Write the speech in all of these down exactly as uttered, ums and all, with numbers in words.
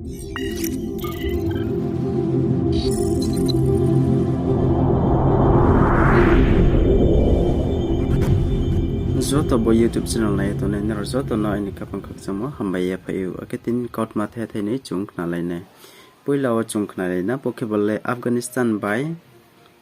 Joto bo YouTube channel nai ye tongnai nrao joto no aini khaphang khakchangmo hambai ye phai ou. Akhe tini kautma the thai ni chung khnalai nai. Poila wo chung khnalai na, bo khe bo le Afghanistan bai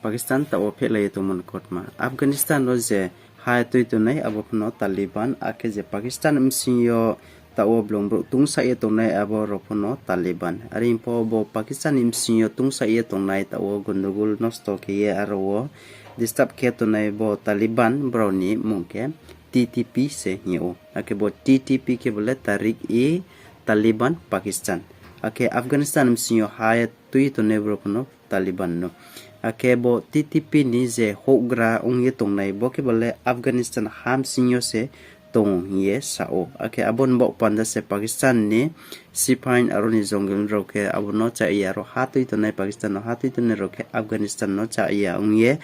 Pakistan taoh wo phehlai ye tongmo ni kautma. Afghanistan wo je ha tui tongnai abo pho no Taliban, akhe je Pakistan bsing yo taoh wo blong brouh tungsa ye tongnai abo rao pho no Taliban. Are pho bo Pakistan ni bsing yo tungsa ye tongnai taoh wo gondogol nosto khe ye aro wo disturb khe tongnai bo Taliban brao ni mmung khe T T P se hing ou. Akhe bo T T P khe bo le Tehrik-e-Taliban Pakistan. Akhe Afghanistan bsing yo ha tui tongnai brao pho no Taliban no. Akhe bo T T P ni je houhgra ong ye tongnai bo khe bo le Afghanistan ha bsing yo se tong hing ye sa ou. Akhe abo ni baoh panda se Pakistan ni sipain aro ni jongil rao khe abo no chá ya, aro ha tui tongnai Pakistan no ha tui tongnai rao khe Afghanistan no chá ya ong ye.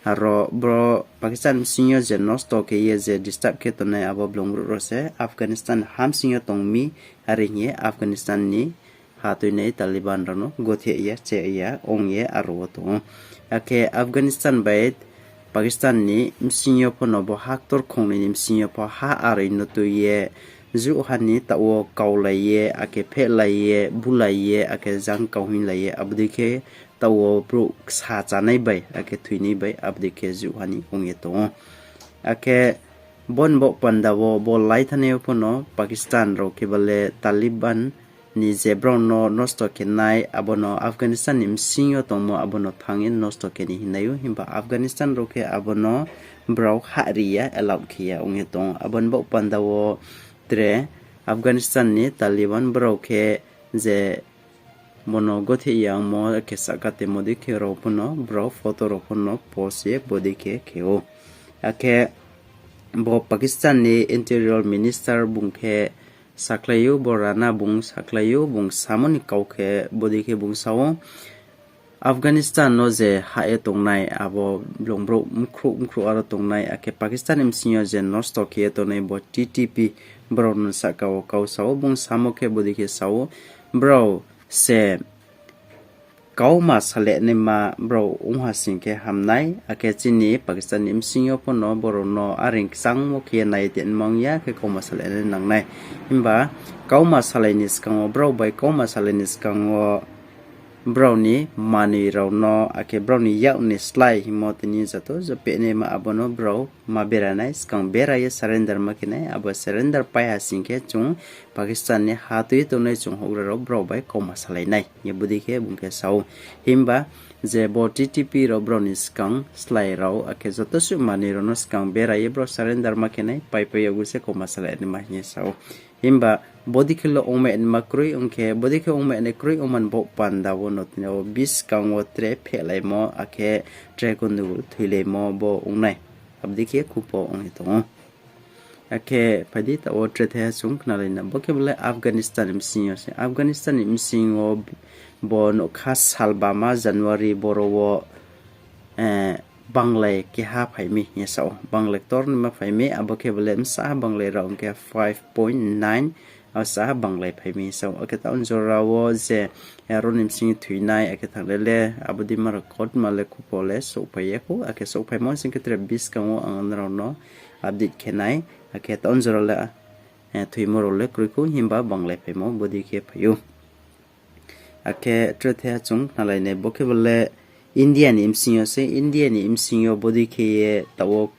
Aro bro Pakistan bsing yo je nosto khe ye je disturb khe tongnai abo blong brouh rao se Afghanistan ha bsing yo tong mi, are hing ye Afghanistan ni ha tuinai Taliban rao no gotheh ya, chá ya ong ye aro wo tong ou. Akhe Afghanistan bai Pakistan ni bsing yo pho no bo ha ktor khongnoi ni bsing yo pho ha aroi no tui ye, juh ha ni taoh wo kaulai ye, akhe phehlai ye, bulai ye, akhe jang kauhinglai ye, abo dei khe taoh wo brouh ksa chánai bai, akhe thoinai bai, abo dei khe juh ha ni ong ye tong ou. Akhe bo ni baoh panda wo bo lai thani yo pho no Pakistan rao khe bo le Taliban ni je brao no nosto khe nai, abo no Afghanistan ni bsing yo tongmo abo no thanng ye nosto khe ni hingnai ou, himba Afghanistan rao khe abo no brao hahri ya, allow khe ya ong ye tong ou. Abo ni baoh panda wo tre Afghanistan ni Taliban brao khe je bo no gotheh ya ongmo khe sahka tongmo dei khe rao pho no brao photo rao pho no post ye bo dei khe khe ou. Akhe bo Pakistan ni Interior Minister bung khe sakhlai ou, bo Rana bung sakhlai ou, bung samo ni kau khe bo dei khe bung sa ou, Afghanistan no je hah ye tongnai abo blong brouh mkhrouh mkhrouh aro tongnai, akhe Pakistan ni bsing yo je nosto khe ye tongnai bo T T P brao no sahka wo kau sa ou, bung samo khe bo dei khe sa ou, brao se kauma salehnaima brao ong ha sing khe hamnai, akhe chini Pakistan ni bsing yo pho no brao no areing kchangmo khe ye nai tongma ong ya, akhe kauma salehnai nangnai. Himba kauma salai ni skang wo, brao bai kauma salai ni skang wo brao ni manoi rao no, akhe brao ni yak ni slái hingmo tini joto je pehnaima abo no brao ma bera nai, skang bera ye surrender ma khe nai, abo surrender pai ha sing khe chung Pakistan ni ha tui tongnai chung houhgra rao brao bai kauma salai nai hing ye bo dei khe bung khe sa ou. Himba je bo T T P rao brao ni skang slái rao, akhe joto suh manoi rao no skang bera ye brao surrender ma khe nai, paipai yag se kauma salai naima hing ye sa ou. Himba bo dei khe le ongmai naima kroi ong khe, bo dei khe ongmai nai kroi ongmo ni baoh panda wo no tini yo buskang wo tre phehlaimo, akhe tre gondogol thoilaimo bo ong nai. Abo dei khe khupo ong ye tong ou. Akhe phai di taoh wo tre thaiha chung khnalai na. Bo khe bo le Afghanistan ni bsing yo se. Afghanistan ni bsing yo bo nougkha sal bama January boro wo, eh, banglai keha phai mi hing ye sa ou. Banglai ktornaima phai mi, abo khe bo le bsa banglai rao ong khe five point nine, abo bsa banglai phai mi hing sa ou. Akhe taoh jora wo je, eh, aro ni bsing yo thoinai, akhe thanglai le, abo dei ma rao kautma le khupo le souhphai ya khou, akhe souhphaimo sing khe tre buskang wo ang nrao no update khe nai, akhe taoh jora le, eh, thoimo rao le kroi khou, himba banglai phaimo bo dei khe phai ou. Akhe tre thaiha chung khnalai nai, bo khe bo le India ni bsing yo se, India ni bsing yo bo dei khe ye taoh wo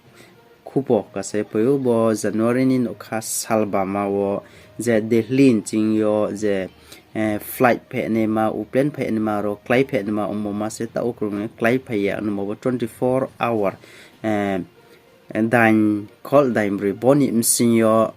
khupo kasa ye phai ou, bo January ni nougkha sal bama wo je Delhi nching yo je, eh, flight phainaima, aeroplane phainaima, aro kláiphai naima ongmo ma se taoh wo krung ye kláiphai ya ongmo bo twenty four hour, eh, dain khol dain broi bo ni bsing yo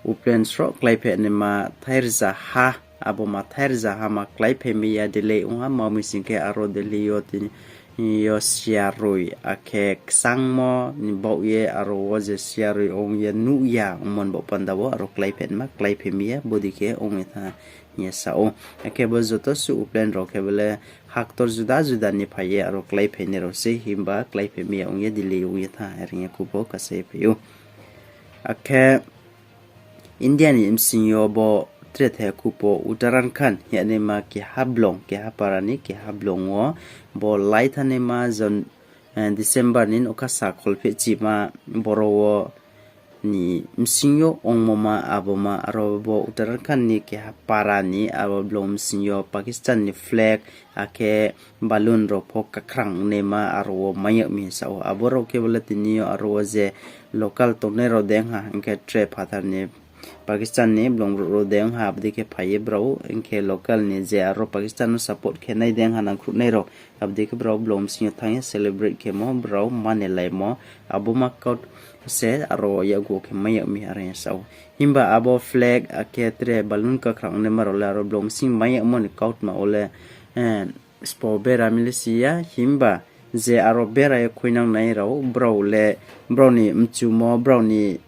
aeroplane sroh kláiphai naima thairzaha, abo ma thairzaha ma kláiphai mi ya delay ong ha, ma mi sing khe aro Delhi yo tini yo siaroi, akhe kchangmo ni baoh ye aro wo je siaroi ong ye nuh ya ongmo ni baoh panda wo aro kláiphai naima kláiphai mi ya, bo dei khe ong ye thanng hing ye sa ou. Akhe bo joto suh aeroplane rao khe bo le ha ktor juda juda ni phai ye aro kláiphai nai rao se, himba kláiphai mi ya ong ye delay ong ye thanng, are hing ye khupo kasa ye phai ou. Akhe India ni bsing yo bo tre thai khupo Uttarakhand hingnaima keha blong, keha para ni keha blong wo bo lai thanaima December ni nougkha sa kholphehchima boro wo ni bsing yo ongmo ma abo ma aro bo Uttarakhand ni keha para ni abo blong bsing yo Pakistan ni flag akhe balloon rao pho kakhrang naima aro wo mai yag mi sa ou. Abo rao khe bo le tini yo aro wo je local tongnai rao de ong ha, hing khe tre phathar ni Pakistan ni blong brouh rao de ong ha, abo dei khe phai ye brao, hing khe local ni je aro Pakistan no support khe nai de ong ha nangkhruhnai rao, abo dei khe brao blong bsing yo thanng ye celebrate khemo, brao manilaimo, abo ma kaut se aro wo yakgu khe mai yag mi are sa ou. Himba abo flag akhe tre balloon kakhrang naima rao le aro blong bsing mai yagmo ni kautma wo le spo bera mi le si ya, himba je aro bera ye khuinangnai rao, brao le brao ni mchumo, brao ni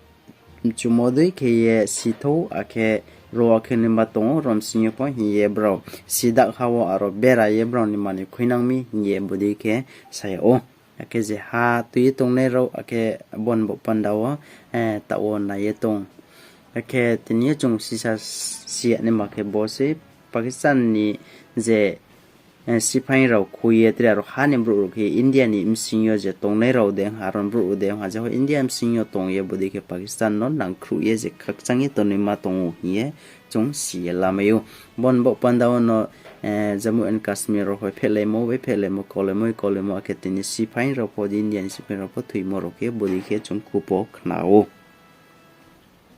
mchumo dei khe ye si thou, akhe ro akhe nima tong ou, rom sing yo pho hing ye brao si dakha wo aro bera ye brao ni manoi khuinang mi hing ye bodei khe sa yag ou. Akhe je ha tui ye tongnai rao, akhe bo ni baoh panda wo taoh wo nai ye tong. Akhe tini yo chung sisa si ya naima khe bo sei, Pakistan ni je siphaing rao khui ye tre aro ha ni brouh rao khe India ni bsing yo je tongnai rao de ong ha, aro brouh rao de ong ha, je ho India bsing yo tong ye bodei khe Pakistan no nangkhruh ye je khakchang ye tongnaima tong ou hing ye chung si ye lamai ou. Bo ni baoh panda wo no Jammu and Kashmir rao hoi phehlaimo bai phehlaimo, kaulaimo bai kaulaimo, akhe tini siphaing rao pho, India ni siphaing rao pho thoimo rao khe bodei khe chung khupo khna ou.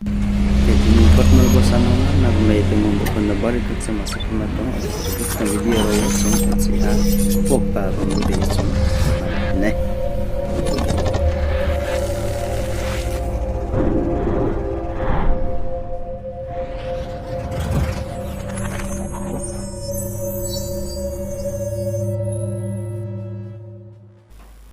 Tini kautma bo samo nang nai tongmo bo panda bari khakchangma sa khe ma tong, abo video rao wo chung chiha pokta rao no de chung nai.